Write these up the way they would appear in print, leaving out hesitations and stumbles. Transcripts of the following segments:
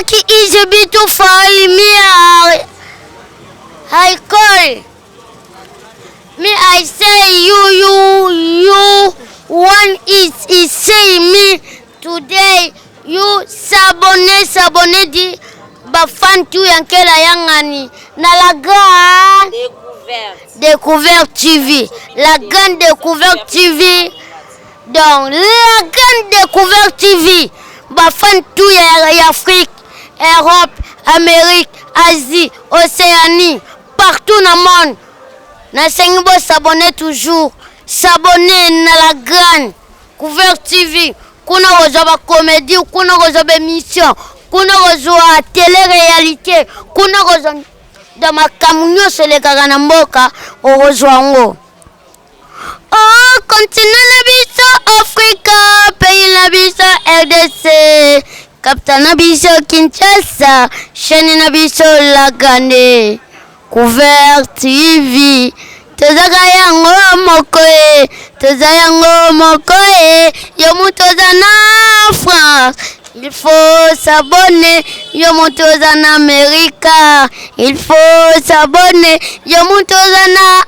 Black is beautiful me I call me I say you you you one is is say me today you s'abonner s'abonner di ba fan tout ya nkela yangani na la grande découverte découverte TV la grande découverte TV donc la grande découverte TV ba fan tout ya, ya Afrique Europe Amérique Asie Océanie partout na monde nasengi bo s'abonner toujours s'abonner na la grande couvert TV kuna kozwa ba comédie kuna kozwa ba émission kuna kozwa télé réalité kuna kozwa da makambo nyonso elekaka na mboka okozwa yango o oh, continent na biso afrika pays na biso rdc kapita na biso kinshasa chaîne na biso la grande Couvert TV tozaka yango moko e toza yango moko e yo moto oza na France il faut s'abonner yo moto oza na Amerika il faut s'abonner yo moto oza na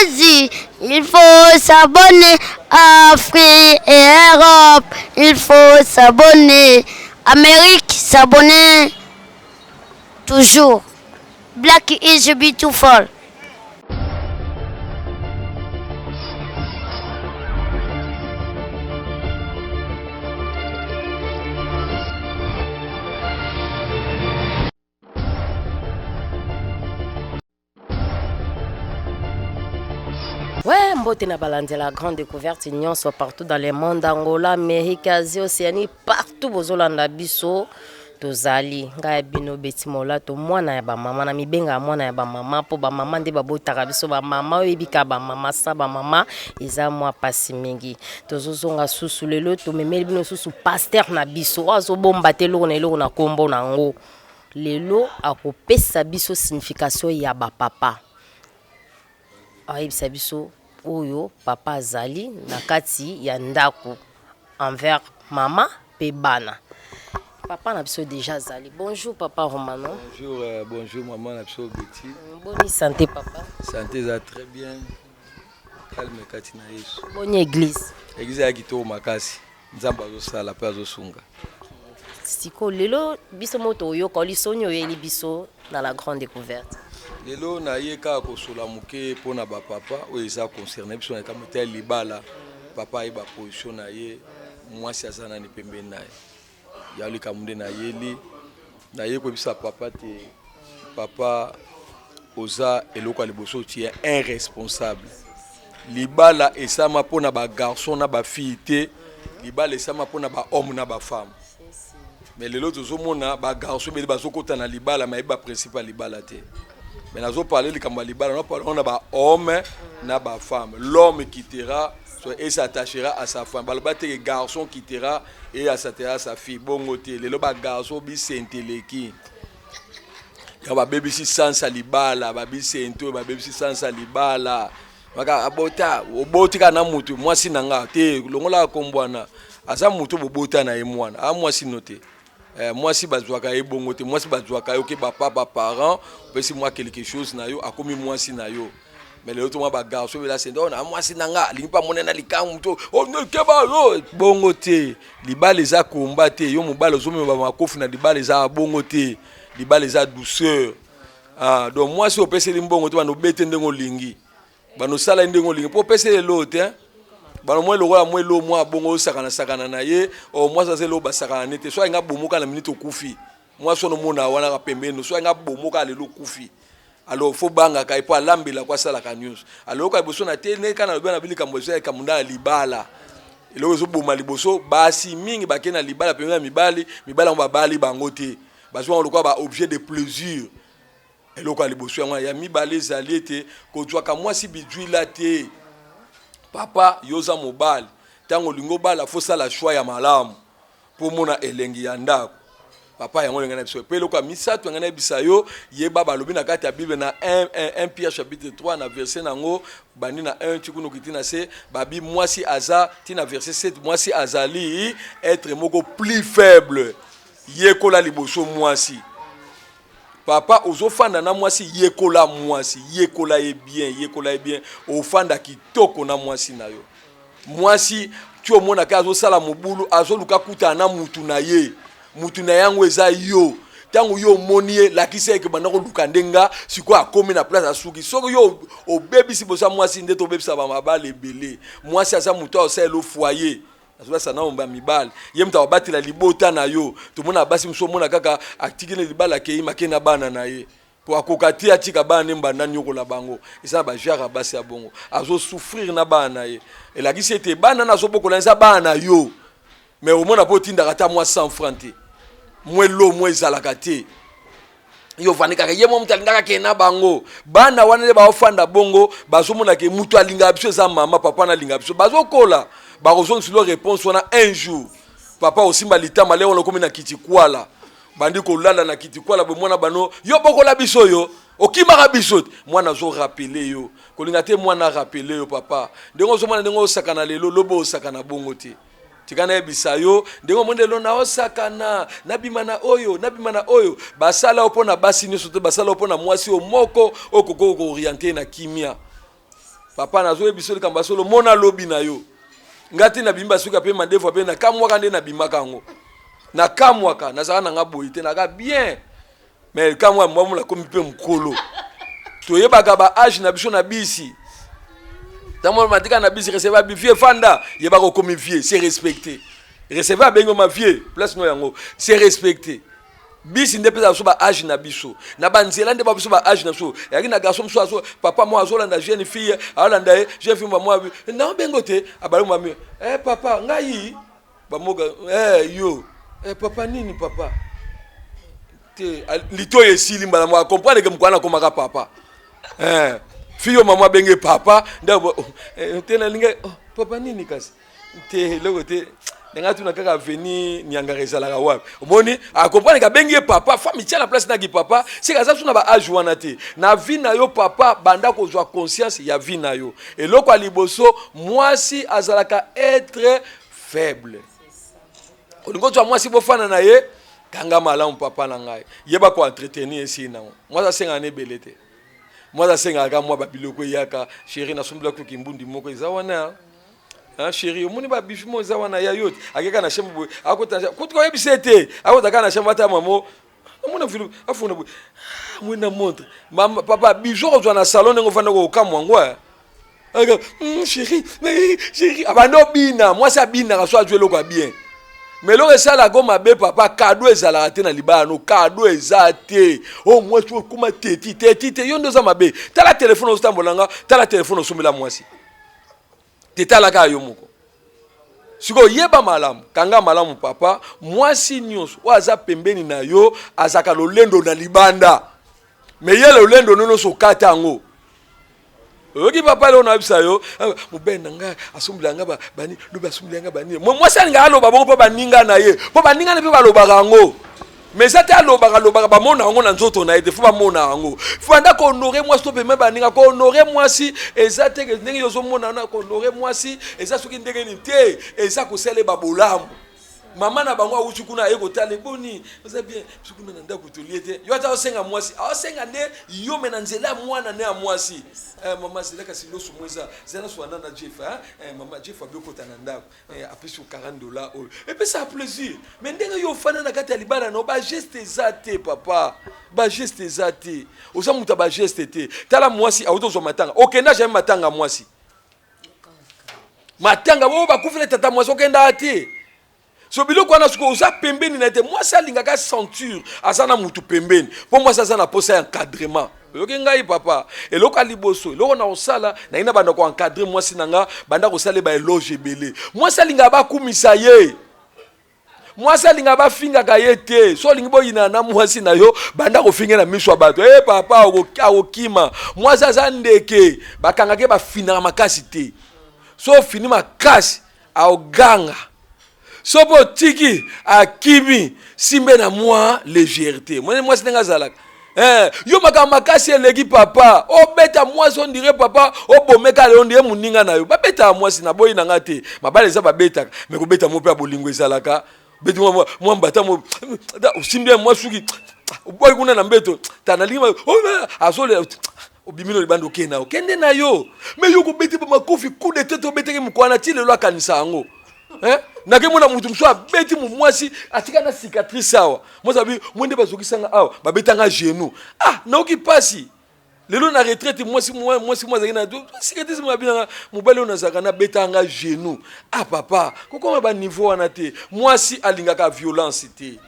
Asie il faut s'abonner Afrique et Europe il faut s'abonner Amérique s'abonner toujours Black is beautiful. Ouais, mbote na balandi la grande découverte nyonso partout dans le monde, Angola, Amérique, Asie, Océanie, partout bozolanda biso. Tozali ngai ya bino Betty Molato, mwana ya bamama. Na mibengaka mwana ya bamama mpo bamama nde babotaka biso. Bamama oyo oyebika bamama sa bamama eza mwa pasi mingi. Tozozonga susu lelo, tomemeli bino susu pasteur na biso oyo azobomba te eloko na eloko na nkombo na yango. Lelo akopesa biso signification ya bapapa, ayebisa biso oyo papa azali na kati ya ndako envers mama pe bana. Papa na biso deja azali. Bonjour papa Romano. Bonjour, bonjour maman na biso Betty. Boni santé papa? Santé eza très bien. Calme kati na Yesu. Boni église? Église ya kitoko makasi. Nzambe azosala pe azosunga. Siko lelo biso mo toyoka lisoni oyeli biso na la grande découverte. Lelo naye kaka kosola moke mpona bapapa oyo eza concerne biso na likambo etali libala. Papa ayeba position na ye, mwasi aza nani pembeni na ye. Ya likambo nde nayeli, naye koyebisa papa te, papa oza eloko ya liboso, tu es un responsable. Libala esama mpona ba garçon na ba fille te, libala esama mpona ba homme na ba femme. Mais lelo tozomona ba garçon ebele bazokota na libala, mais ba principe ya libala te. Mais nazo parler likambo ya libala, nazo parler na ba homme na ba femme. L'homme quittera et s'attachera à sa femme. Baloba te que garçon quittera et s'attachera à sa fille. Bongo te. Lelo ba garçon bisenteleki. Ya babebisi sansa libala, babisento, babebisi sansa libala. Maka abota, oboti kaka na mutu, mwasi na nga te, longola kombo wana. Aza mutu bobota na ye mwana, a mwasi no te. Mwasi bazwaka ye bongo te, mwasi bazwaka yo ke ba papa parent, opesi mwa quelque chose na yo, akomi mwasi na yo. Mais lelo to mwa ba garçon bela sendo na mwasi na nga, alingi pa mona na likangu to, oh no keba yo, bongo te. Libala eza combat te, yo mobali ozomema ba makofi na libala eza bongo te. Libala eza douceur. Ah, donc mwasi opeseli mbongo te bando obete ndenge olingi. Bando sala ndenge olingi po opeseli eloko te. Bano mwa lokola mwa eloko mwa bongo osakana sakana na ye, o mwasi aza eloko basakana ne te. Soit nga bomoka na minute okufi. Mwasi ono mona wana ka pembeni, soit nga bomoka lelo okufi. Alors faut bangaka ye po alambela ko asalaka nyonso. Alors ka liboso na te ne kana lobi na bili kambo eza kambo nda libala. Eloko ezoboma liboso basi mingi bake na libala pembeni ya mibali, mibali yango babali bango te. Bazwa lokola ba objet de plaisir. Eloko ya liboso yango ya mibale ezali ete kozwaka mwasi bijwila te. Papa yo oza mobali, ntango olingi obala fo sala choix ya malamu mpo omona elengi ya ndako. Papa yango olingi na biso. Mpe eloko ya misato yango nayebisa yo, yeba balobi na kati ya Bible na 1 Pierre chapitre 3 na verset nango bandi na 1 ti kuna okiti na se, babi mwasi aza ti na verset 7, mwasi azali être moko plus faible. Yekola liboso mwasi. Papa ozofanda na mwasi, yekola mwasi, yekola ye bien, yekola ye bien, ofanda kitoko na mwasi na yo. Mwasi ti omonaka azosala mobulu, azoluka kutana na mutu na ye, mutu na yango eza yo. Ntango yo omoni ye, lakisa ye ke banda koluka nde nga, sikoyo akomi na place asuki. Soki yo obebisi bosa mwasi, nde tobebisa ba mabala ebele. Mwasi aza moto aosalela foyer, azolasa nao ba mibali, ye moto akobatela libota na yo. Tomona basi mosusu, omona kaka atiki na libala, akei make na bana na ye, po akoka te atika bana ne mbanda nyokola bango. Eza na bagenre ya basi ya bongo, azosouffrir na bana na ye. Elakisi ete bana na azobokola eza bana na yo, mais omona mpo otindaka ata mwa 100 franc te, mwa elo mwa ezalaka te. Yo ovandi kaka ye mwa moto alingaka kende na bango. Bana wana nde baofanda bongo, bazomona ke moto alingaka biso eza mama, papa na alingaka biso. Bazokola, bakozongisilo réponse wana un jour. Papa osimba litama leo wana okomi na kiti kwala, bandi kolala na kiti kwala boye, mwana bano yo bokola biso, yo okimaka biso te. Mwana azorapele yo, kolinga te mwana arapele yo. Papa, ndenge ozomona, ndenge osakana lelo, lobi osakana bongo te. Tika nayebisa yo, ndenge omoni lelo naosakana, nabima na oyo, nabima na oyo, basala yo mpo na basi nyonso te, basala yo mpo na mwasi oyo moko oyo kokoki kooriente na kimia. Papa, nazoyebisa yo likambo ya solo, mona lobi na yo. Nga te nabimi basuki mpe mandefu mpe nakamwaka nde nabimaka yango, nakamwaka, nazalaka na nga boye te, naka bien, mais kamwa mwa nakomi mpe mokolo. Toyebaka ba age na biso na bisi. Ntango matika na bisi, receveur abi: "Vieux, fanda." Yebaka okomi vieux, c'est respecté. Receveur abengi ma vieux, place no yango, c'est respecté. Bisi nde mpeza biso ba age na biso na banzela, nde ba biso ba age na biso. Eyaki na garçon mosusu azo, papa mo azolanda jeune fille, aolanda ye jeune fille, mamo abi naobengo te, abali mami eh, papa ngai bamoka eh, yo eh, papa nini, papa te. Litoyi esili mbala moko, acomprendre ke mokwana akomaka papa. Eh, fille oyo mama abenge papa nde te, nalinga oh, papa nini kasi te, eloko te, ndenge atuna kaka veni niangaka ezalaka wapi. Omoni, acomprendre ke abengi ye papa. Femme tia na place naki papa, seke aza so na ba age wana te na vie na yo. Papa, banda kozwa conscience ya vie na yo. Eloko ya liboso, mwasi azalaka être faible. Olingi ozwa mwasi, bofanda na ye, kanga malamu. Papa na ngai, yeba koentretenir esili nango. Mwasi asengaka na ebele te, mwasi asengaka mwa babiloko eyaka: "Chéri, nasombela kuki mbundi moko eza wana. Ah, chéri, omoni babijoux mo eza wana ya yo te." Akeka na chambre boye, akota kutu koyebisa ye te, akota kaka na chambre, ata mamo amona filo, afunda boye: "Ah, mwena montre." Mama, papa, bijou kozwa na salon ndenge ofanda, kokamwa yango. Aka, chéri, chéri, abandi obina. Mwasi abinaka so azwi eloko ya bien. Mais eloko esalaka mabe, papa, cadeau ezalaka te na libala no, cadeau eza te. O mwasi okóma teti teti te, yo nde oza mabe. Tala telefone ozotambola nga, tala telefone osombela mwasi te, talaka yo moko. Sikoyo yeba malamu, kanga malamu, papa, mwasi nyonso oyo aza pembeni na yo azalaka lolendo na libanda, mais ye lolendo no nyonso okata yango. Oyoki, papa? Leo nayebisa yo, mobali na ngai asombela nga bani, lobi asombela nga bani. Mwasi alingaka aloba bongo mpo baninga na ye, mpo baninga na mpe balobaka yango, mais eza te alobaka alobaka, bamona yango na nzoto na ye te. Fo bamona yango, fo banda kohonorer mwasi to peme baninga. Kohonorer mwasi eza te ndenge yo ozomona wana. Kohonorer mwasi eza soki ndenge nini te, eza kosala babolamu. Mama na bango awuti kuna, aye kotala: "Eboni, oza bien?" Biso kuna na ndako tolie te. Yo ata osenga mwasi, aosenga nde yo me na nzela ya mwana ne ya mwasi. Eh, mama, zela kasi loso mo eza, zela so wana na Jeff. Eh, mama Jeff abi okota na ndako, eh, apesi yo 40 $ oyo epesaka plaisir. Mais ndenge yo ofanda na kati ya libala no, bageste eza te, papa, bageste eza te, oza moto ya bageste te. Tala, mwasi awuti ozwa matanga, okenda jamais matanga mwasi, matanga oyo bakufeli tata mwasi, okendaka te. So biloko wana, soki oza pembeni na ye te, mwasi alingaka ceinture, aza na mutu pembeni, mpo mwasi aza na posa ya encadrement. Oyoki ngai, papa? Eloko ya liboso, eloko na kosala, nayi na banda koencadrer mwasi na nga, banda kosala baéloge ebele. Mwasi alingaka bakumisa ye, mwasi alingaka bafingaka ye te. So olingi boyinana na mwasi na yo, banda kofinga na miso ya bato. E papa, akokima. Mwasi aza ndeke, bakangaka ye, bafinaka makasi te. So ofini makasi, aoganga. So mpo otiki, akimi. Simbe na mwa légèreté. Mwana mwasi ndenge azalaka, eh, yo makambo makasi eleki, papa, obeta mwasi on dirait, papa, obomeka on dirait moninga na yo. Babetaka mwasi na boyi na nga te, mabala eza babetaka, mais kobeta mo mpe ya bolingo ezalaka. Beti mwa mwa mbata mo osimbi ya mwa suki obwaki kuna na mbeto ta nalingi oh, azolela obimi no libanda okende na yo kende na yo me yo kobeti ba makofi coup de tete obetaki mokwana ti lelo akanisa yango eh? nakemona moto mosusu abeti mwasi atika na cicatrice awa mwasi abi mwe nde bazokisanga awa babetanga genou ah naoki mpasi lelo na retraite mwasi mwasi mwa azalaki na cicatrice mabinanga mobali oyo nazalaka nabetanga nga genou ah papa kokoma baniveau wana te mwasi alingaka violence te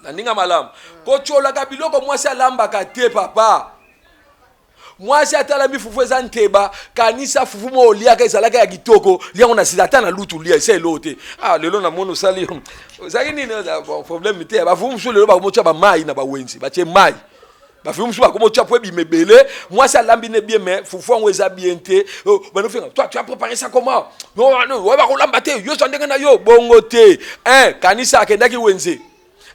na ndinga malamu kotyolaka biloko mwasi alambaka te papa mwasi atalami fufu eza nteba kanisa fufu mo oliaka ezalaka ya kitoko liango na sida ata na lutu lia esa eloko te ah lelo namoni osali ozalaki nini bon problème te bafufu mosusu lelo bakomotya bamai na bawenze batie mai bafufu mosusu bakomotya po ebima ebele mwasi alambi ne bien mais fufu yango eza bien te oh, banofinga toi tu as préparé ça comment non bakolamba te yo zwa ndenge na yo bongo te un kanisa akendaki wenze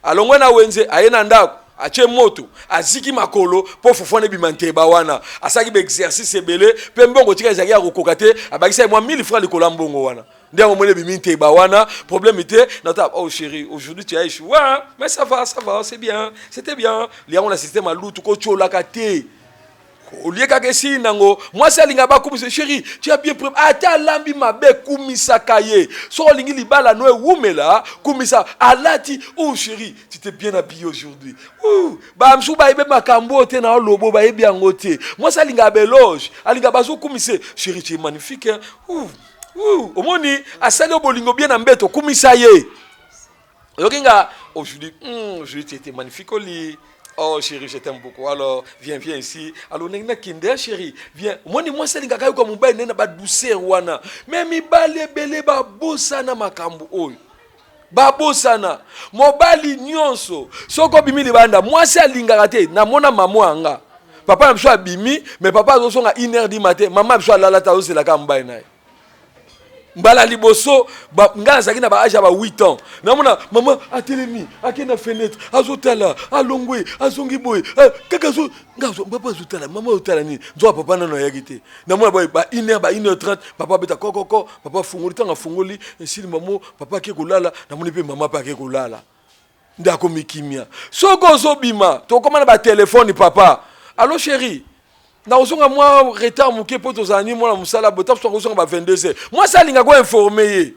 Alongwe na wenze aye na ndako atie moto aziki makolo mpo fufu wana ebima nteba wana asalaki ba exercice ebele mpe mbongo tika ezalaki ya kokoka te abakisaki mwa 1000 francs likolo ya mbongo wana nde yango moni ebimi nteba wana problème te nata oh chérie aujourd'hui tu as échoué ouais, mais ça va ça va c'est bien c'était bien liyango na système ya lutu kotiolaka te olie kaka esili nango mwasi alinga bakumisa chéri tu as bien pré ata alambi mabe kumisaka ye soki olingi libala no ewumela kumisa alati oh chéri tu t'es bien habillé aujourd'hui bamosusu bayebi makambo oyo te na olobo bayebi yango te mwasi alingaka beloge alingaka bazokumisa chéri tu es magnifique hein? Ouh, ouh. Omoni asali yo bolingo bien na mbeto kumisa ye oyoki nga aujourd'hui aujourd'hui tu étais magnifique au lit. Oh chérie, je t'aime beaucoup. Alors, viens, viens ici. Alors, ndenge nakende, chérie, viens. Omoni mwasi alingaka yoka mobali nde na ba douceur wana. Mais mibali ebele babosana makambo oyo. Babosana. Mobali nyonso, soki obimi libanda, mwasi alingaka te. Namona mama yanga. Papa na biso abimi, mais papa azozonga 1 heure du matin. Mama biso alala te azozelaka mobali na ye. Mbala liboso ngai nazalaki na ba age ya ba 8 ans namona mama atelemi ake na fenêtre azotala alongwe azongi boye eh, kaka azo ngai papa azotala mama azotala nini nzoka papa nano ayaki te namona boye ba 1 heure ba 1 heure 30 papa abeta kokoko papa afungoli ntango afungoli esili mamo papa ake kolala namoni mpe mama mpe ake kolala nde akomi kimia soki ozobima tokoma na batelefone papa allo chéri nakozonga mwa retard moke mpo tozala ni mwana mosala boye taso akozonga ba 22 heures mwasi alingaka koinforme ye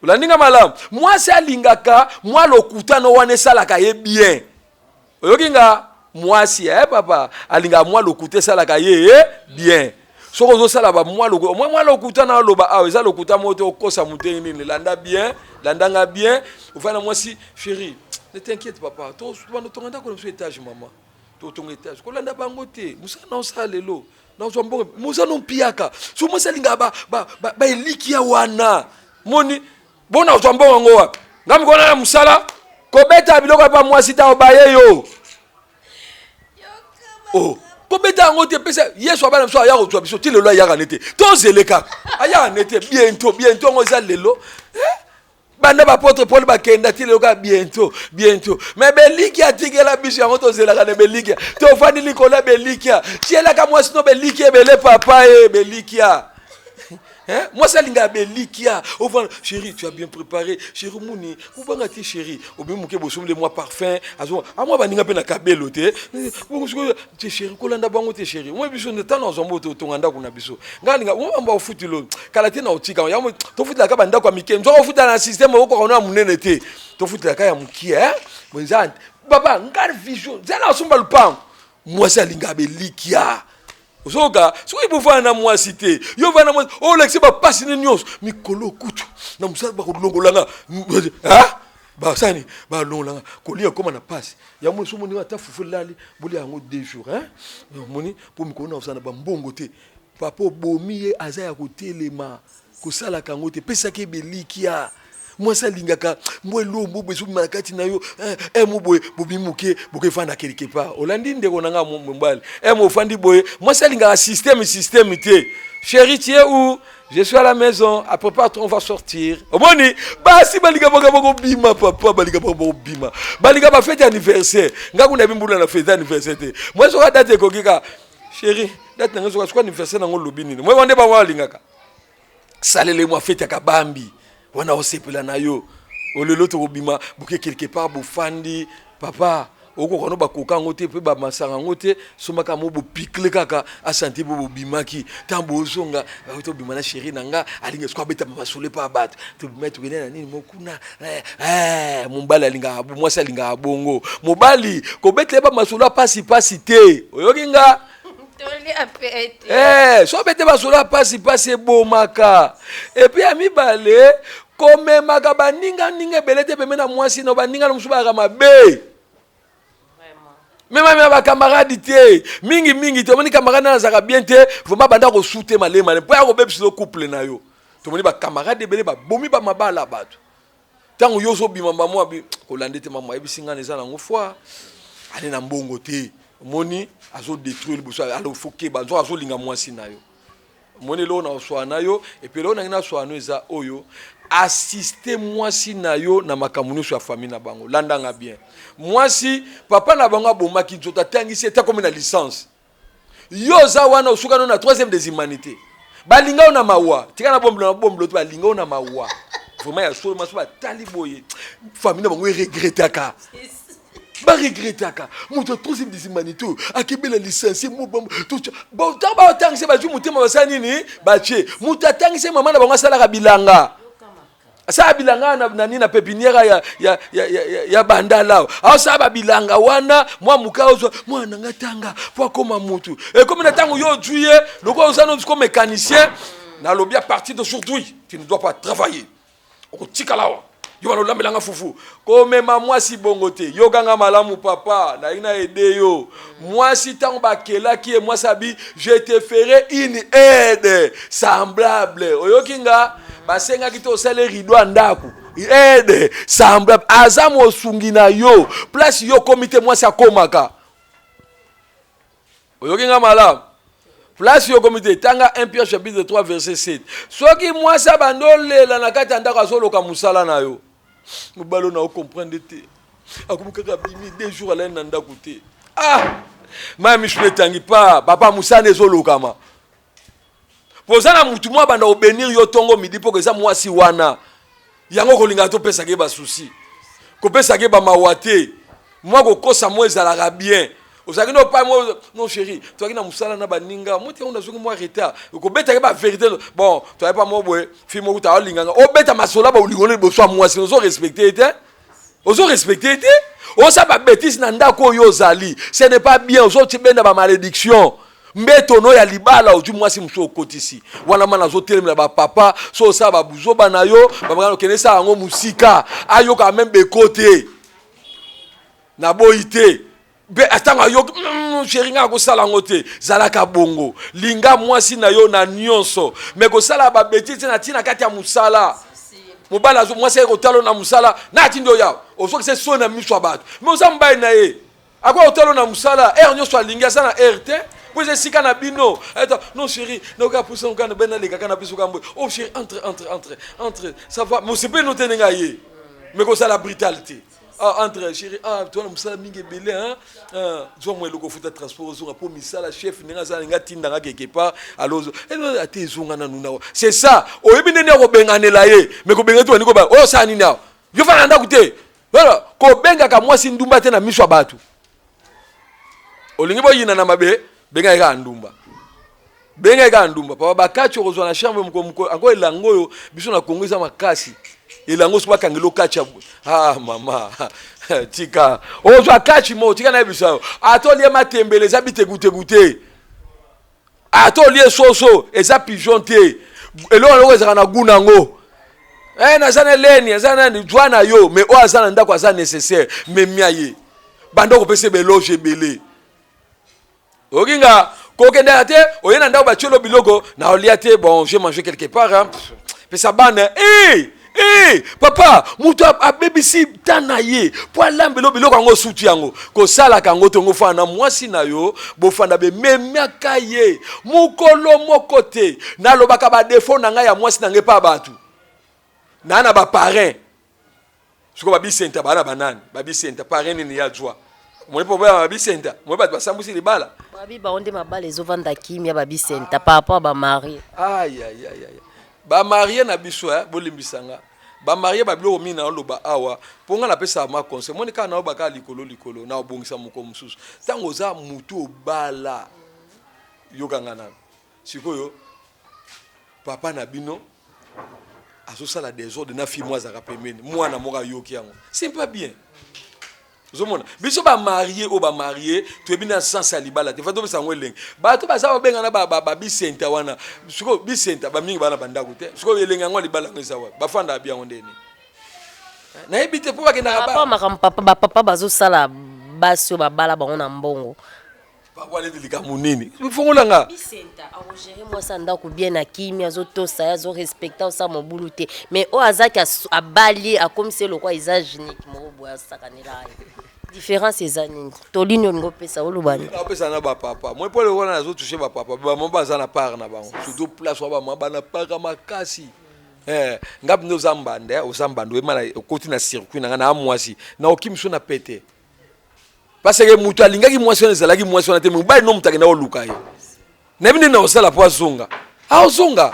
olandi nga malamu mwasi alingaka mwa lokutano wana esalaka ye bien oyoki nga mwasi eh papa alingaka mwa lokuta esalaka ye eh, bien soki ozosala ba mwa lokuta mwa mwa lokuta na oloba awa eza lokuta moko te okosa moto nini landa bien landa nga bien ofanda mwasi chérie ne t'inquiète papa tobanda tonga ndako na biso étage mama totonga étage kolanda bango te mosala na osala lelo nazwa mbongo mosala no mpiaka so mwasi alingaka baelikia wana moni bo nazwa mbongo yango wapi nga mikona na mosala kobeta biloko ya mwasi ta obaye yo oh kobeta yango te pesa yesu abana biso aya kozwa biso ti lelo ayaka ne te tozele kaka ayaka ne te bientôt bientôt yango eza lelo eh? Banda ba apotre Paul bakenda ti lelo kaka bientôt bientôt mais belikia atikela biso yango tozelaka na belikia tofandi likolo ya belikia tielaka mwasi no belikia ebele papa e belikia Hein? Mwasi alingaka belikia ovanda chéri tu as bien préparé chéri omoni kobanga te chéri obimi moke bosombeli mwa parfum azo amwa baninga mpe na kabelo te bongo sikoyo te chéri kolanda bango te chéri omoi biso nde ntango nazwa mboto otonga ndako na biso ngai alinga omamba ofutilo kala te na otika yango tofutelaka bandako ya mike nzoka ofutela na systeme okoka na monene te tofutelaka ya mokie eh? eza baba ngai vision zala asomba lupango mwasi alingaka belikia ozoyoka soki bovanda na mwasi te yo ovanda na mwasi olakisi bapasi ne nyonso mikolo kutu na mosala bakolongolanga basani balongolanga kolia ekoma na pasi yango so omoni ata fufu elali bolia yango deux jours hein omoni mpo mikolo na kozala na bambongo te papa obomi ye aza ya kotelema kosalaka yango te pesaki ye belikia mwasi alingaka mwa elombo boye ezobima na kati na yo eh, eh, mo boye bobimi moke bokefanda quelque part olandi ndeko na nga mobali eh, mo ofandi boye mwasi alingaka système système te chéri tu es où je suis à la maison après pas on va sortir omoni basi balinga makambo kobima papa balinga makambo kobima balinga bafete anniversaire nga kuna yebi mbula na fete anniversaire te mwasi oka date ekoki ka chéri date na nga soka soka anniversaire nango olobi nini mwe wande bango alingaka salele mwa fete ya kabambi wana osepela na yo Olelo tokobima boke quelque part, bofandi, papa okoka no bakoka yango te mpe bamasanga yango te. Sombaka mo bopikle kaka asanti mpo bobimaki. Ntango bozonga, tobima na chéri na nga, alingi soki abeta masolo epa bato. Tobima, tokende na nini mokuna. Mobali alingaka, mwasi alingaka bongo. Mobali kobetela ye bamasolo ya pasi pasi te. Oyoki nga? So obete masolo ya pasi pasi, ebomaka. Et puis ya mibale, komemaka baninga ninga ebele te pembe na mwasi na baninga na mosusu bayaka mabe. Mema mema bacamarade te mingi mingi te. Omoni camarade na azalaka bien te, vraiment banda kosute malema mpo ya kobebisa couple na yo. Tomoni bacamarade ebele babomi bamabala bato. Ntango yo ozobima, mama abi kolanda ete mama ayebisi ngai eza nango foi ale na mbongo te. Omoni, azodétruire liboso. Alors faut keba, nzo azolinga mwasi na yo. Omoni, eloko na oswala na yo, et puis eloko nangi naswala no eza oyo: assiste mwasi na yo na makambo nyonso ya famille na bango. Landanga bien, mwasi papa na bango abomaki nzoto, atangisi ete akomi na licence. Yo oza wana, osuka no na troisième des humanités. Balinga yo na mawa, tika na bombelo na bombelo te. Balinga yo na mawa vraiment ya solo. Maso batali boye, famille na bango eregretaka, baregretaka moto ya troisième des humanités oyo akebela licencié. Ntango baotangisa, bazwi motema, basala nini? Batie moto atangisi. Mama na bango asalaka bilanga, asala bilanga na nini, na pépinière ya Bandala. Aosala babilanga wana mwa moka, ozwa mwana nanga tanga po akóma mutu. Ekomi na ntango yo ozwi ye lokola oza no mécanicien. Nalobi, à partir d'aujourd'hui, tu ne dois pas travailler, okotikala awa, yo bana olambelanga fufu. Komema mwasi bongo te. Yokanga malamu, papa, nalingi na aide yo. Mwasi, ntango bakelaki ye, mwasi abi: "Je te ferai une aide semblable." Oyoki nga? Basengaki te osala rideau ya ndako. Aide semblable aza mosungi na yo. Place yo okomi te, mwasi akomaka. Oyoki nga malamu? Place yo okomi te. Tanga 1 Pierre chapitre 3 verset 7. Soki mwasi abandi olela na kati ya ndako, azoloka mosala na yo. Mobali oyo na ocomprendre te, akomi kaka bimi 2 jours, alali na ndako te. Ah, maya misu etangi pa papa, mosala ezolokama. Po oza na mutu mwa banda kobénir yo ntongo, midi, mpo eza mwasi wana. Yango kolingaka topesaka ye basusi, kopesaka ye bamawa te. Mwa kokosa mo ezalaka bien. Ozalaki no pa mo non chéri, tozalaki na mosala na baninga mo te, yango nazongi mwa retard. Okobetaki bavérité. Bon, toyai pa mo boye, fille moko ta olinganga, obeta masolo baolingo liboso ya mwasi. Ozo respecte te, ozo respecte te, osala babêtises na ndako oyo ozali, ce n'est pas bien. Ozotibenda bamalédiction mbeto no ya libala. Ozwi mwasi mosusu, okotisi wana mana azotelemela bapapa. So osala babuzoba na yo, bamaka okende esala yango mosika, ayoka même beko te. Naboyi te mpe ntango ayoki chéri ngai akosala yango te. Zalaka bongo, linga mwasi na yo na nyonso, mais kosala babêtises te na ntina kati ya mosala. Mobali azo mwasi aye kotala na mosala na atindi oyo, ozokisa soni na miso ya bato. Mais oza mobali na ye, akoki kotala na mosala heure nyonso alingi, aza na heure te po eza esika na bino. Non chéri, nakoka pusa okana be nalekaka na biso kambo. Oh chéri, entre, entre, entre, entre, ça va? Mais osepeli no te ndenge aye, mais kosala brutal te. Ah, entre chéri, ah, toza na mosala mingi ebele, hein? Ah, zwa mwa eloko, ofuta transport, ozonga mpo misala. Chef ndenge aza, ndenge atindanga quelque part, alors ate ezonga nanu na. C'est ça, oyebi ndenge ya kobenganela ye. Mais kobenga te, bandi koba oyo osala nini awa, yo fana na ndako te. Voilà, kobengaka mwasi ndumba te na miso ya bato. Olingi boyina na mabe, bengaki kaka ndumba, bengaki kaka ndumba. Papa, bakati okozwa na chambre moko anko. Elango oyo biso na Kongo eza makasi. Elango soki bakangeli okati, ah mama, tika, ozwa kati moko. Tika nayebisa yo, ata olie matembele, eza bitegutegu te. Ata olie soso, eza pigeon te. Eloko eloko ezalaka na gu nango. Naza na eleni, aza nani, zwa na yo. Mais oyo aza na ndako aza nécessaire, memia ye, banda kopesa beloge ebele. Okinga kokendaka te, oye na ndako, batiolo biloko na olia te. Bon, j'ai mangé quelque part, hein. Pesa bana. Hey! Hey, papa, moto abebisi ta na ye mpo alambela biloko yango, osuti yango. Kosalaka yango tongo, fanda na mwasi na yo, bofanda, bememiaka ye mokolo moko te. Nalobaka badéfauts na ngai ya mwasi na ngai mpa bato naa na baparrain. Sikoyo babisenta baa na banani, babisenta parrain nini ya zwa omoni mpo boya babisenta moi bato basambusi libala. Babi bango nde mabala ezovanda kimia, babisenta par rapport à bamariés. Ayayayaya, bamariés na biso, bolimbisanga. Bamarie, babiloko mingi naoloba awa mpo ngai napesaka ma conseil. Moni kaka naoba kaka likolo likolo, na obongisa moko mosusu. Ntango oza mutu obala, yokanga nano. Sikoyo papa na bino azosala désordre na fille, mwa azalaka pembeni, mwana moko ayoki yango, c'est pas bien. Ozomona biso bamarie oyo, bamarie toyebi na sens ya libala te. Fa topesa yango elenge. Bato baza babengana babisenta wana. Sikoyo bisenta bamingi bana bandako te. Sikoyo elenge yango ya libala yango eza wapi? Bafandaka bi yango ndeni? Nayebi te mpo bakendaka. Papa, makambo papa, bapapa bazosala basi oyo babala bango na mbongo. Wana ete likambo nini? Fongolanga. Bisenta akogérer mwasi ya ndako bien na kimi, azotosa ye, azorespecter, osala mobulu te. Mais oyo azaki abali, akomisi ye lokwa eza unique moko boye, asakanela ye. Différence eza nini? Tolini olingi opesa, oloba nini? Opesa na bapapa moi mpo wana nazotouche bapapa. Bamama baza na part na bango, surtout place wa bamama bana part ya makasi. Nga mpenza oza mbanda, oza mbanda, oyeba okoti na circuit na nga na mwasi na okimi so na pete, parce que moto alingaki mwasi wana ezalaki mwasi wana te. Mobali no moto akenda koluka ye, nayebi nde na kosala mpo azonga, aozonga,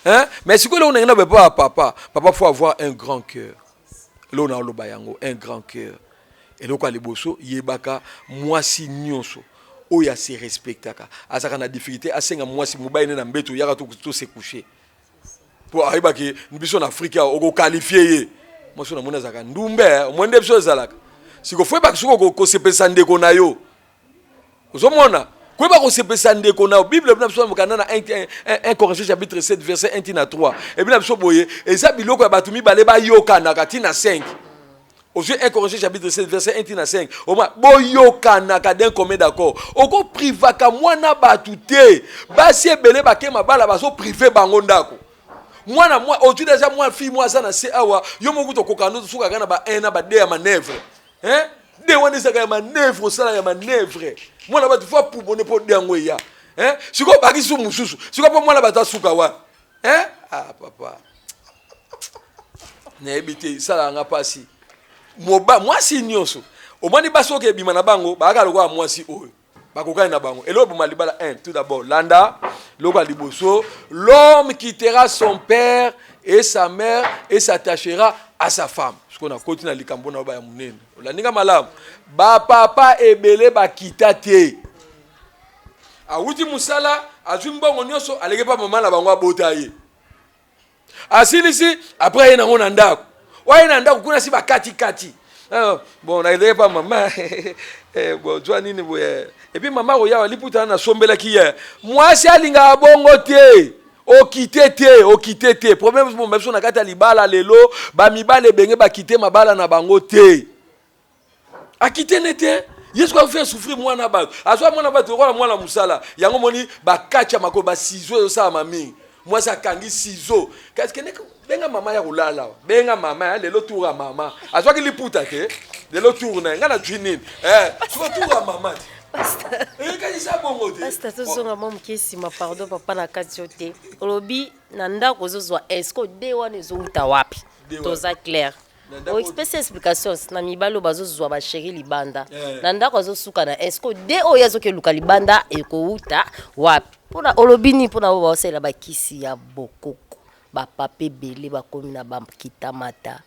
hein? Mais sikoyo eloko ndenge na bepo ya papa, papa faut avoir un grand cœur. Eloko na oloba yango, un grand cœur. Eloko ya liboso, yebaka mwasi nyonso oyo ase respectaka azalaka na difficulté asenga mwasi mobali nde na mbeto oyaka to se coucher, mpo ayebaki biso na Afrique awa okoqualifier ye mwasi oyo namoni azalaka ndumbe. Omoi nde biso ezalaka siko fo yebaki soki kosepelisa ndeko na yo. Ozomona, koyeba kosepelisa ndeko na yo. Bible na biso mokanda na 1 Corinthiens chapitre 7 verset 1 tina 3 ebi na biso boye: eza biloko ya bato mibale bayokanaka ntina 5. Ozwi 1 Corinthiens chapitre 7 verset 1 tina 5, oma boyokanaka d'un commun d'accord. Okoprivaka mwana bato te. Basi ebele bake mabala, bazopriver bango ndako. Mwana mwa ozwi deja mwa fille mwa aza na se awa, yo moko tokoka ndo tosukaka na ba 1 na ba 2 ya manœuvre, hein? De wana ezalaka ya manœuvre, osala ya manœuvre. Mwana bato fo apumone mpo de yango eya, hein? Sikoyo bakisi mosusu sikoyo mpo mwana bato asuka wana, hein? Ah papa, nayebi te, esalaka nga mpasi. Mwasi nyonso omoni, basi oyo ebima na bango bayaka lokola mwasi oyo bakokani na bango. Eloko eboma libala 1, tout d'abord landa eloko ya liboso: l'homme quittera son père et sa mère et s'attachera à sa femme. Sikoyo nakoti na likambo na oyo ya monene. Olandinga malamu, bapapa ebele bakita te. Awuti mosala, azwi mbongo nyonso, aleki mpa mama na bango abota ye, asilisi, après aye nango na ndako. Oye na ndako kuna si bakatikati. Ah, bon, nakeleki pa mama, bon, zwa nini boye. Et puis mama koya liputa nasombelaki ye. Mwasi alingaka bongo te. Okite te, okite te. Problème bomba biso na kati ya libala lelo, bamibala ebenge bakite mabala na bango te. Akite ne te. Yesu afaire souffrir mwana bato, azwa mwana bato lokola mwana mosala. Yango moni bakati ya makolo, basizo ezosalama mingi. Mwasi akangi ciseau kasi kende benga mama ya kolala, benga mama ya lelo, tour ya mama. Azwaki liputa te, lelo tour na ye. Ngai nazwi nini? Siko tour ya mama te, ekanisa bongo te. Pasteur, tozonga mwa moke nsima. Pardon papa, na kati yo te. Olobi na ndako ozozwa esco de wana ezowuta wapi? Toza clair, oexpesi explication na mibali oyo bazozwa bachérie libanda. Na ndako azosuka na esco de oyo azokeluka libanda, ekowuta wapi? Mpona olobi nini mpona oyo baosalela bakisi ya bokoko? Bapapa ebele bakomi na bakitamata,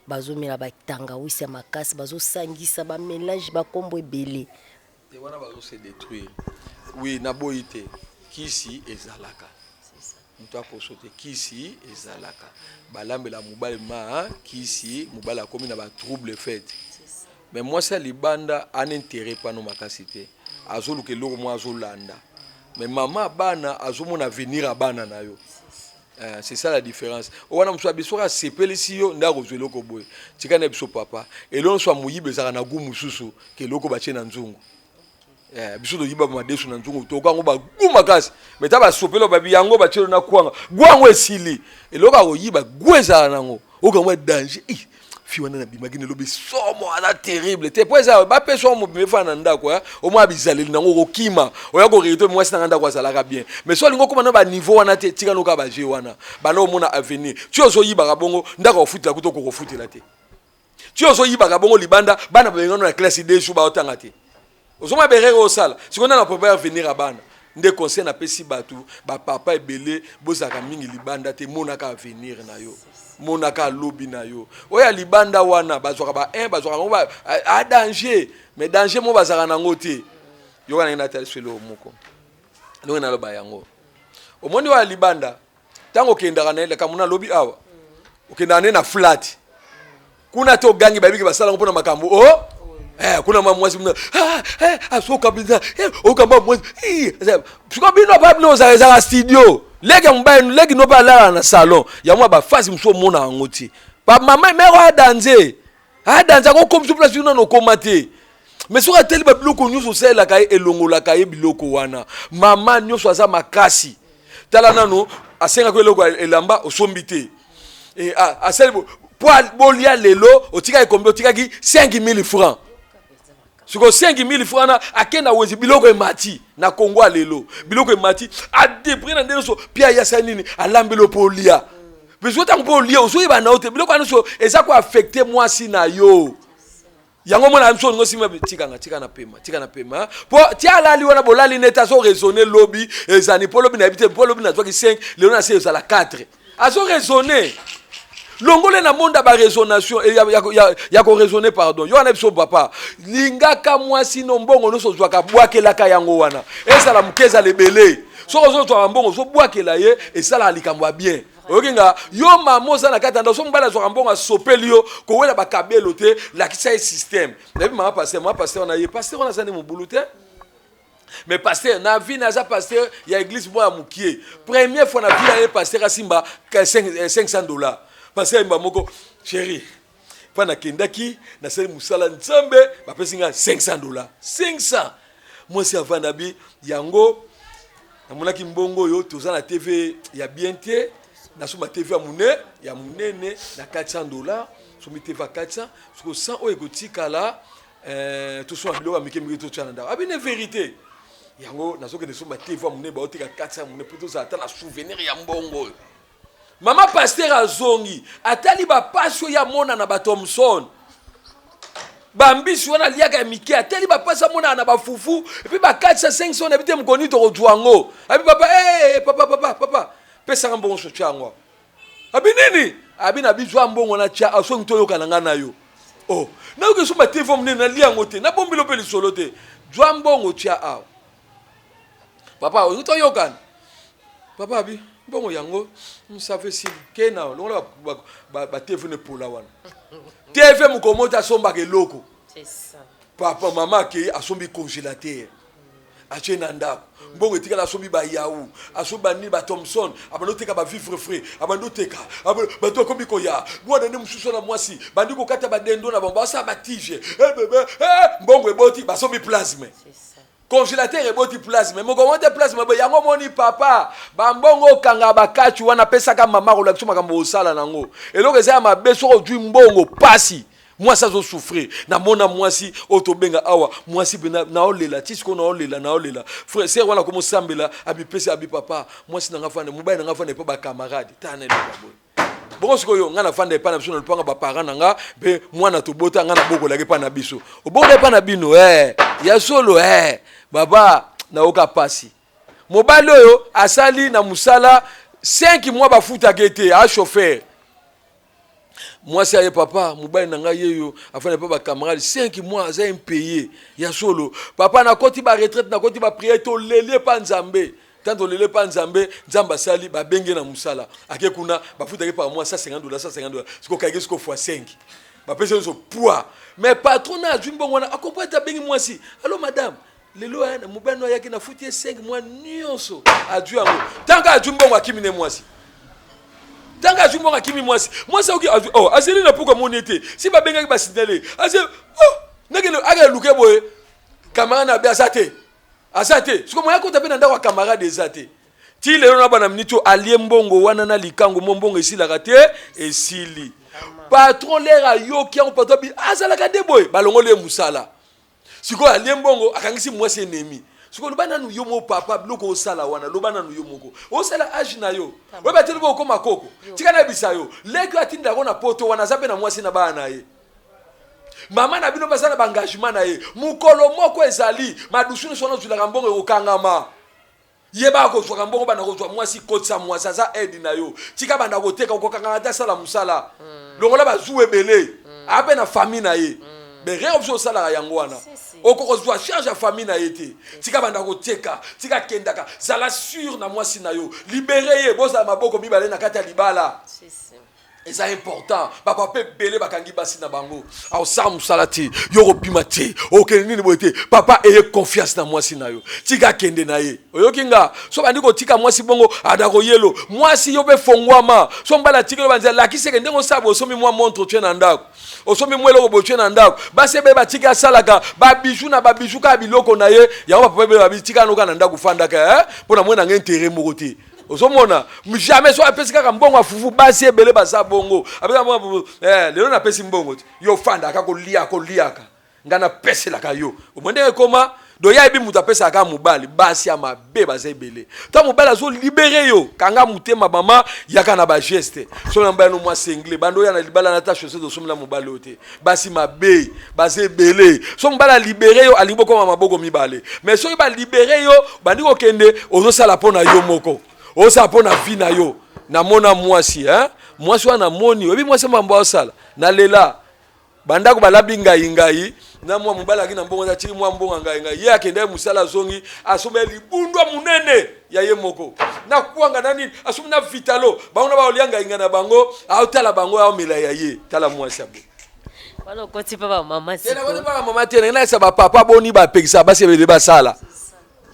bazomela batangawisi ya makasi, bazosangisa bamélange, bakombo ebele. Te, wana bazose détruire. Oui, naboyi te, kisi ezalaka, moto akoso te. Kisi ezalaka, balambela mobali ma kisi, mobali akomi na batrouble fete. Mais mwasi ya libanda ana intérêt pano makasi te, azoluka eloko moko azolanda. Mais mama bana azomona avenir ya bana na yo. C'est ça la différence. Wana mosusu abi soki asepelisi yo nde akozwa eloko boye. Tika na biso papa, eloko nyonso ya moyibi ezalaka na gu mosusu ke eloko batie na nzungu. Biso toyiba madesu na nzungu, toyoka yango bagu makasi. Mais ta basopeli babi yango batie na kwanga, gu yango esili. Eloko ya koyiba, gu ezala nango, okango ya danger. Fi wana nabimaki nelobi somo, aza terrible te, po eza bapesa wa mobima efana na ndako. Omwa bizaleli nango okokima, oya koregretter. Mwasi nanga ndako azalaka bien, mais so olingi okóma na baniveau wana te, tika noka baje wana, banda omona avenir. Ti ozoyibaka bongo, ndako akofutela kuta okokofutela te. Ti ozoyibaka bongo libanda, bana babengano na classe 2 jours baotanga te. Ozomona berere osala sikoyo nde na prépare avenir ya bana. Nde conseil napesi bato, bapapa ebele, bozalaka mingi libanda te, monaka avenir na yo. Monaka lobi na yo. Oyo ya libanda wana bazwaka ba 1, bazwaka bango ba a danger, mais danger mo bazaka nango te. Yoka na ngai natalisa eloko moko. Ndenge naloba yango. Omoni oyo ya libanda, ntango okendaka na ye, likambo nalobi awa, okendaka na ye na flat. Kuna te ogangi bayebi ke basala yango mpona makambo o oh? eh, kuna mwa mwasi muna ah, eh, asoka mpenza eh, oyoka mwa mwasi sikoyo bino pa bino ozala ezala studio leki ya mobali leki no mpe alala na salon ya mwa bafasi mosusu omona yango te bamama mero adanze adanze akokomisa place yo nano okoma te mais soki ateli babiloko nyonso osalelaka ye elongolaka ye biloko wana mama nyonso aza makasi tala nano asengaki eloko elamba osombi te e, asali po bolia lelo otikaki kombi otikaki 5000 francs sikoyo 5000 francs na ake na wenze biloko emati na kongo ya lelo biloko emati adepre na nde nyonso mpe ayasa nini alambeli mpo olia mpe soki ntango mpo olia ozoyeba na yo te biloko wana nyonso eza koaffecte mwasi na yo yango mwana biso olingo sima tika nga tika na pema tika na pema po ti alali wana bolali nete azo raisonner lobi ezani po lobi nayebi te po lobi nazwaki 5 lelo na se ezala 4 azo raisonner longole na monde ya baraisonnation eh, ya, ya, ya, ya koraisonne pardon yo wana biso papa lingaka mwasi no mbongo nyonso ozwaka bwakelaka yango wana ezala moke ezala ebele soki ozozwaka mbongo ozobwakela ye esalaka likambo ya bien Oyoki nga yo mama oza na kati ya ndako soki mobali azwaka mbongo asopeli yo kowela bakabelo te lakisa ye système nayebi mama pasteur mama pasteur wana ye pasteur wana aza nde mobulu te mais pasteur na vie naza pasteur ya église moko ya mokie première fois na vie na ye pasteur asimba 500 dollars pasteur ayimba moko chéri mpa nakendaki nasali mosala nzambe bapesi nga 500 dollars 500 mwasi avanda bi yango namonaki mbongo oyo toza na tv ya bien te nasomba tv ya mune ya monene na 400 dollars sombi tv ya 400 soko 100 oyo ekotikala eh, tosomba biloko ya mike mike totya na ndako abine verité yango nazokende somba tv ya monene baoteka 400 ya monene mpo tozala ata na souvenir ya mbongo oyo Mama pasteur azongi atali ba pasi oyo amona na ba Thomson bambisi wana aliaka ya mike atali bapasi amonaka na bafufu epuis bakatisa 500 na bite mokoni tokozwa yango abi papa hey, eh, eh, papa papa papa pesanga mbongo sotya yango abi nini abi na bizwa mbongo na tya soki toyokana ngai na yo oh nayoki esomba tv monene nalia yango te nabombilo mpe lisolo te zwa mbongo tya awa papa olingi toyokana papa abi mbongo yango msave esili ke na longola batv na epola wana tv mokolo moko te asombaka eloko papa mama akei asombi congélateur atie na ndako mbongo etikala asombi bayau asombi banini bathomson abandi oteka bavivre frais abandi oteka bato akomi koya mwana nde mosusu wana mwasi bandi kokata badendo na bango basala batige eh, eh, mbongo eboti basombi plasme Congélateur eboti plasme moko te plasme boye yango omoni papa bambongo okanga bakachu wana pesaka mama kolakisa makambo osala nango eloko eza ya mabe soki ozwi mbongo pasi mwasi azosouffrir namona mwasi oyo tobenga awa mwasi mpe naolela ti sikoyo naolela naolela frère sere wana akomosambela abipesi abi papa mwasi nanga fanda mobali nanga fanda epa bacamarade tana eloko boye Bongo sikoyo nga nafanda epai na biso na lopanga ba parents na nga mpe mwana tobota nga nabokolaki epai na biso obokola epai na bino eh, ya solo eh, baba nayoka pasi mobali oyo asali na mosala 5 mois bafutaka ye te a chauffeur mwasi aye papa mobali na ngai yeyo afanda epai bacamarade 5 mois aza impaye ya solo papa nakoti ba retraite nakoti ba priere toleli epa nzambe Tant olele pa Nzambe, Nzambe asali ba benge na musala. Ake kuna ba futaki par mois 150 dollars, 150 dollars. Siko kayeke siko fois 5. Ba pesi nso poids. Mais patron na azwi mbongo wana, a comprendre abengi mwasi. Allo madame, lelo hein, mobali no ayaki na futi ye 5 mois nyonso. Azwi yango. Tant que azwi mbongo akimi ne mwasi. Tant que azwi mbongo akimi mwasi. Mwasi aoki azwi oh, azeli na puka moni ete. Si ba bengaki ba signaler. Azeli oh, nakende ake luke boye. Camarade na be aza te. Aza te. Siko moyen akota pe na ndako ya camarade eza te. Ti lelo na bana minute oyo alie mbongo wana na likango mo mbongo esilaka te esili. Patron lere ayoki yango patron abi azalaka nde boye balongoli ye musala. Sikoyo alie mbongo akangisi mwasi ennemi. Sikoyo loba nanu yo moko papa biloko osala wana loba nanu yo moko. Osala age na yo. Oyeba te lobi okoma koko. Tika nayebisa yo leki oyo atindaka yo na poto wana aza pe na mwasi na bana na ye. Mama na bino baza na ba engagement na ye. Mukolo moko ezali madusu nyonso wana ozwilaka mbongo ekokangama. Yeba kozwaka mbongo, banda kozwa mwasi, kotisa mwasi aza aide na yo. Tika banda koteka, okokangaka te, asala mosala. Longola bazuwa ebele, aya mpe na famille na ye. Berere biso osalaka yango wana, okokozwa charge ya famille na ye te. Tika banda koteka, tika akendaka, zala sûr na mwasi na yo, libere ye, bozala maboko mibale na kati ya libala. Eza important. Bapapa ebele bakangi basi na bango, aosala mosala te, yo kobima te, okende nini boye te. Papa, eye confiance na mwasi na yo, tika akende na ye. Oyoki nga? So bandi kotika mwasi bongo, ada koyelo mwasi yo mpe fongwama. So mobali atikeli banzela, lakisi eke ndenge osala boye, osombi mwa montre, otie na ndako, osombi mwa eloko boye, otie na ndako. Basi ebele batiki asalaka babiju na babiju, kaka biloko na ye yango. Bapapa ebele babi tika noka na ndako, fandaka mpo na mwe nanga intérêt moko te. Ozomona jamais so apesi kaka mbongo ya fufu. Basi ebele baza bongo, apesi mbongo, lelo napesi mbongo te, yo fandaka kolia koliaka, ngai napeselaka yo. Omoi ndenge ekoma do ya yebi moto apesaka kaka mobali. Basi ya mabe baza ebele. Ntango mobali azolibere yo, kanga motema, mama, yaka na bageste. So na mobali no mwa sengle, bando oya na libala na ta chaussette, osomela mobali oyo te. Basi mabe baza ebele. So mobali alibere yo, alingi bokoma maboko mibale. Mais soki balibere yo, bandi kokende, ozosala mpo na yo moko, ozosala mpo na vie na yo. Namona mwasi, hein? Mwasi wana namoni, oyebi mwasi mambo aosala, nalela bandako balabi ngai ngai na mwa mobali aki na mbongo, atiki mwa mbongo ngai ngai. Ye akendaki mosala, azongi, asombi libundwa monene ya ye moko na kwanga na nini, asombi na vitalo. Bango na baolia ngai ngai na bango, aotala bango, aomela ya ye. Tala mwasi abo. Wana okoti mpe bamama. Bamama te, ndenge nayesa bapapa boni bapekisa basi ebele basala.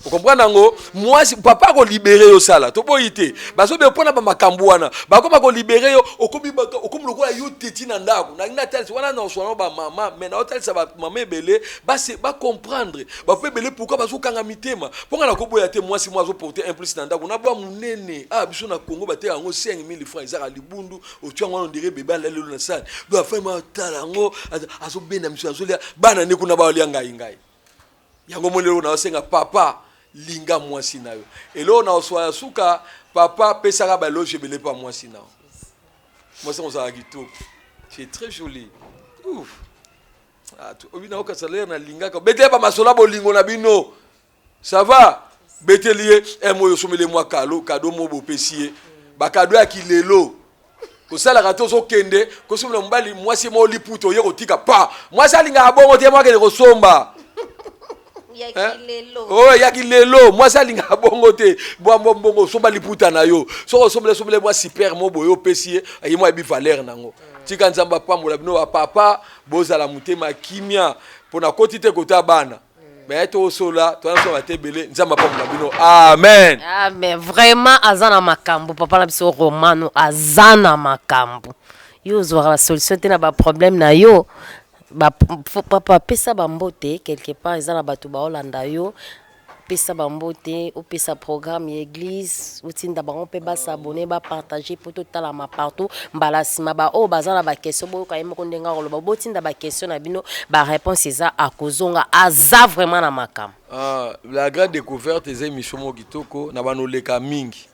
Okomprendre yango? Mwasi, papa akolibere yo, sala, toboyi te. Bazobe mpona bamakambo wana, bakoma kolibere yo, okomi okomi lokola yo teti na ndako. Nalingi natalisa wana na oswana bamama, mais naotalisa bamama ebele base bacomprendre, bapapa ebele pourquoi bazokanga mitema. Mpo nga nakoboya te mwasi mo azoporte un plus na ndako na bwa monene. Ah, biso na Congo bateka yango 5000 francs, ezaka libundu. Otia yango wana, ondire bebe alali lelo na sani. Do afai ma tala yango, azobenda miso, azolia. Bana nde kuna baolia ngai ngai yango. Moni eloko naosenga papa, linga mwasi na yo. Eloko na oswa ya suka, papa, pesaka baloge ebele mpa mwasi na yo. Mwasi yango ozalaka kitoko, tu es très jolie. Ouf, obi naokasa lere nalingaka beteli bamasolo ya bolingo na bino. Ça va, beteli ye mo oyo osomeli mwa kalo kado mo bopesi ye bakado ya kilelo. Kosalaka te, ozokende kosomela mobali mwasi mo liputa, oye kotika pa mwasi alingaka bongo te, mo akende kosomba oyo eyaki lelo. Mwasi alingaka bongo te. Bwa mbongo, osomba liputa na yo. Soki osombele, osombele mwa super mo boye, opesi ye, aye mwa yebi valeur nango. Tika Nzambe apambola bino bapapa, bozala motema kimia. Mpo nakoti te kota bana me tosola, toza biso bate ebele. Nzambe apambola bino, amen. Amen. Vraiment aza na makambo, papa na biso Romano aza na makambo. Yo ozwaka basolution te na baproblème na yo. Papa, pesa bambote quelque part, eza na bato baolanda yo. Pesa bambote, opesa programme ya église, otinda bango mpe basabone, bapartage, mpo totalama partout. Mbala nsima baoyo baza na baquestion, boyoka ye moko ndenge akoloba. Botinda baquestion na bino, baréponse eza, akozonga. Aza vraiment na makambo. Ah, La Grande Découverte eza émission moko kitoko na banoleka mingi,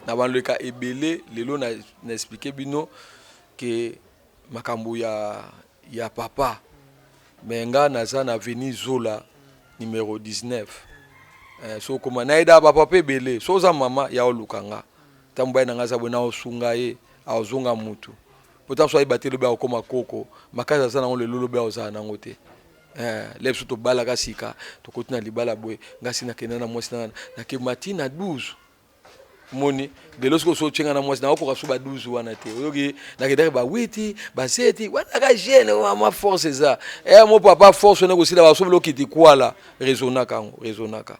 na banoleka ebele. Lelo na expliquer bino ke makambo ya papa. Me nga naza na avenue Zola numéro 19. So okoma nayeda bapapa ebele. So oza mama ya oluka nga, ntango mobali na nga aza boye, na osunga ye, azonga mutu. Po ntango so ayeba te, lobi akokoma koko makasi aza nango lelo, lobi akozala nango te. Le biso tobalaka sika, tokoti na libala boye, nga si nakenda na mwasi na nakema ti na 12. Moni lelo soki oso otyenga na mwasi, nakokoka so ba 12 wana te. Oyoki, nakendaki ba 8, ba 7 wana ka jeune mwa force eza mo papa, force wana ekosila. Basobela okiti kwala, raisonnaka yango, raisonnaka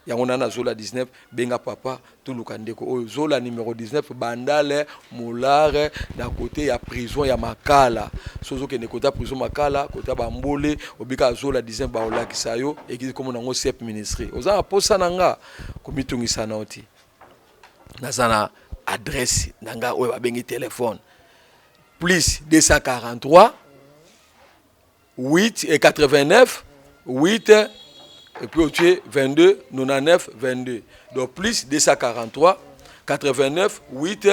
yango. Na Zola 19, benga papa, toluka ndeko oyo Zola numéro 19, Bandale Molare, na kote ya prison ya Makala. So ozokende kota ya prison Makala, kota bambole, obika Zola 19, baolakisa yo église, komona yango Sep Ministry. Oza na posa na nga, komitungisa na yo te. Naza na adresse na nga oyo babengi telefone plus 243 8 et 89 8 et puis otie 22 99 22. Donc plus 243 89 8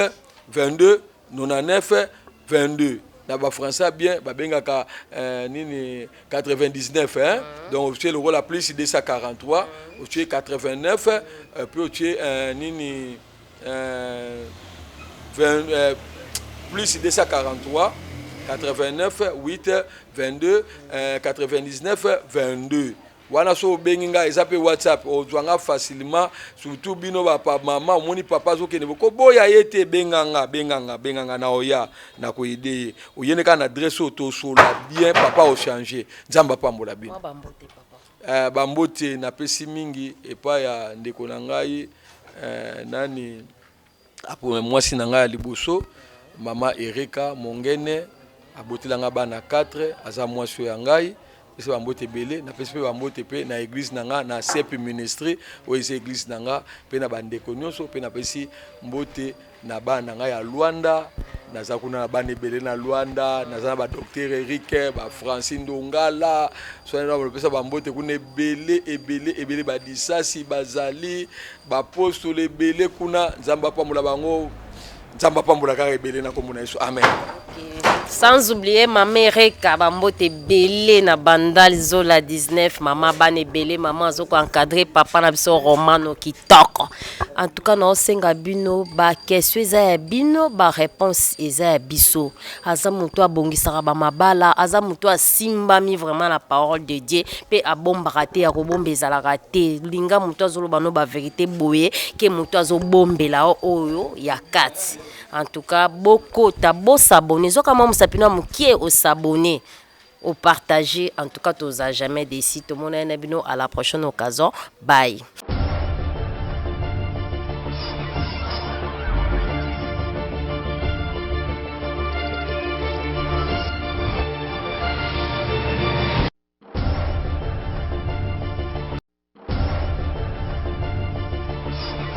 22 99 22. Na bafrançais bien babengaka nini, 99, hein? Donc otie lokola plus 243, otie 89, puis otie nini, 20, plus 243 89 8 22 99 22. Wana so obengi ngai, eza mpe WhatsApp, ozwa nga facilement. Surtout bino bapa mama, omoni papa azokende, koboya ye te. Benganga, benganga, benganga na oya na koyede ye. Oyende kaka na adresse oyo, tosola bien, papa ochange. Nzambe apambola bino. Mwa bambote, papa. Bambote napesi mingi epai ya ndeko na ngai, nani apo, mwasi na ngai ya liboso, mama Erika Mongene, abotelanga bana 4, aza mwasi oyo ya ngai. Pesi bambote ebele. Napesi mpe bambote mpe na église na nga, na Sep Ministry, oyo eza église na nga, mpe na bandeko nyonso. Mpe napesi mbote na bana na ngai ya Lwanda. Naza kuna na bana ebele na Lwanda, naza na badocteur Erik, bafrancine Ndongala, so bambote kuna ebele ebele ebele. Badisasi bazali, bapostole ebele kuna. Nzambe apambola bango, Nzambe apambola kaka ebele na kombo na Yesu, amen. Sans oublier mama Ereka, bambote ebele na Bandal Zola 19, mama bana ebele, mama azokoencadre papa na biso Romano kitoko. En tout cas, naosenga bino, baquestion eza ya bino, baréponse eza ya biso. Aza moto abongisaka bamabala, aza moto asimbami vraiment na parole de Dieu, mpe abombaka te, ya kobomba ezalaka te. Linga moto azoloba no bavérité boye ke moto azobombela oyo ya kati. En tout cas, bokota, bosabonner, zoka mwa mosapi na mokie, osabonner, opartager. En tout cas, toza jamais déçus. Tomona ye na bino à la prochaine occasion. Bye.